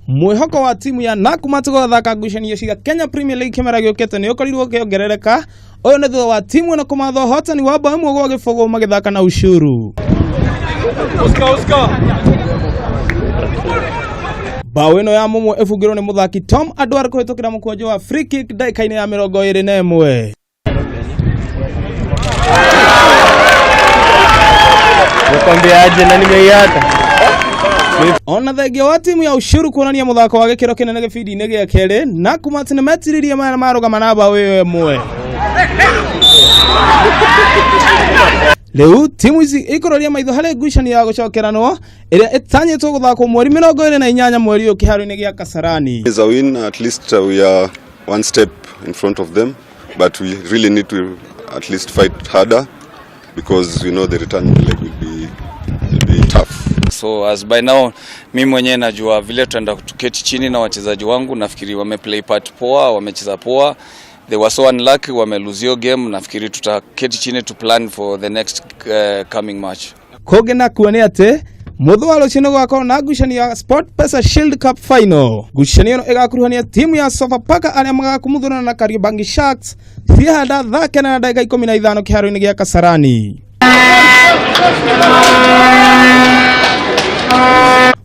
Mwĩhoko wa timu ya Nakumatt gũgathaka ngucanio cia Kenya Premier League kĩmera gĩũkĩte nĩ ũkorirwo ũkĩongerereka. Ũyũ nĩ thutha wa timu ĩno kũmatha ũhotani wa bao ĩmwe gwa gĩbũgũ magĩthaka na Ushuru. Bao ĩno ya mũmwe ĩbungĩrwo nĩ mũthaki Tom Adwar kũhĩtũkĩra mũkwanjũ wa free kick ndagĩka-inĩ ya 21. Nakwambia aje na nimeiata. Ona thengia wa timu ya Ushuru kuonania mũthako wa gĩkĩro kĩnene gĩbindi-inĩ gĩa kerĩ, Nakumatt nĩ metiririe maya marũgama na bao ĩyo ĩmwe. Rĩu timu ici ikũroria maitho harĩ ngucanio ya gũcokeranwo ĩrĩa ĩtanyĩtwo gũthakwo mweri 28 mweri ũyũ kĩharo-inĩ gĩa Kasarani. Is a win, at least we are one step in front of them, but we really need to at least fight harder because we know the return leg will be tough. So as by now mi mwenyewe najua vile tutaenda tuketi chini na wachezaji wangu, nafikiri wameplay part poa, wamecheza poa. They were so unlucky, wame lose hiyo game. Nafikiri tutaketi chini to plan for the next coming match. Kũngĩ nakuo nĩ atĩ mũthũ wa rũciũ nĩ gũgakorwo na ngucanio ya Sport Pesa Shield Cup Final. Ngucanio ĩno ĩgakuruhania timu ya Sofapaka arĩa magakumuthũrana na Kariobangi Sharks ciehanda thaa 9 na ndagĩka 15 kĩharo-inĩ gĩa Kasarani.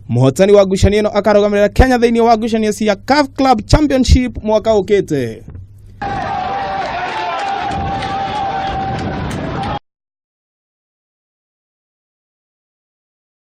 Mũhotani wa ngucanio ĩno akarũgamĩrĩra Kenya thĩinĩ wa ngucanio cia CAF Club Championship mwaka ũkĩte.